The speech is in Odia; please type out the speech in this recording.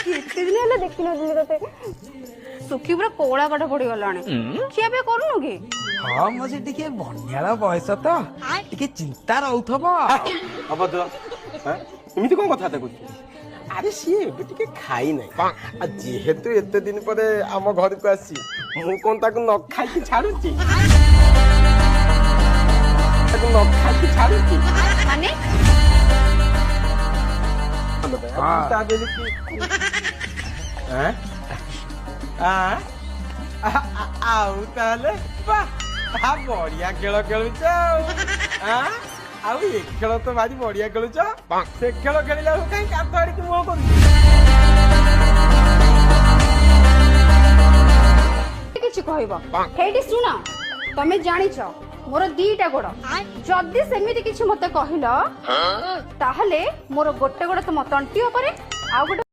କେତେ ଦିନ ହେଲା ଦେଖିନଥିଲି ତତେ। ଶୁଖି ପୁରା କଳା କାଠ ପଡିଗଲାଣି। ଖିଆ ପିଆ କରୁନୁ କି? ହଁ, ମୋ ସେ ଟିକେ ବନ୍ୟାଳ ବୟସ ତ, ଟିକେ ଚିନ୍ତା ରହୁଥିବ। ଅଭଦ୍ର, ଏମିତି କଣ କଥାବାର୍ତ୍ତା କରୁଛୁ? ଆରେ, ସିଏ ଏବେ ଟିକେ ଖାଇ ନାହିଁ। ଆଉ ଯେହେତୁ ଏତେ ଦିନ ପରେ ଆମ ଘରକୁ ଆସିଛି, ମୁଁ କଣ ତାକୁ ନ ଖାଇକି ଛାଡୁଛି? ତାକୁ ନ ଖାଇକି ଛାଡୁଛି? ମାନେ? ତା ବୋଲି କି ଆଁ? ଆଁ? ଆଉ ତାହେଲେ ବାଃ, ବଢିଆ ଖେଳ ଖେଳୁଛ। ଆଉ ଆଁ? ଆଉ ଏ ଖେଳ ତ ଭାରି ବଢିଆ ଖେଳୁଛ। ସେ ଖେଳ ଖେଳିଲା ବେଳକୁ କାହିଁ କାନ୍ଥ ଆଡ଼ିକି ମୁହଁ କରୁଛୁ? କିଛି କହିବ ହେଇଠି। ଶୁଣ, ତମେ ଜାଣିଛ ମୋର ଦିଟା ଗୋଡ। ଯଦି ସେମିତି କିଛି ମତେ କହିଲ, ତାହେଲେ ମୋର ଗୋଟେ ଗୋଡ ତମ ତଣ୍ଟି ଉପରେ, ଆଉ ଗୋଟେ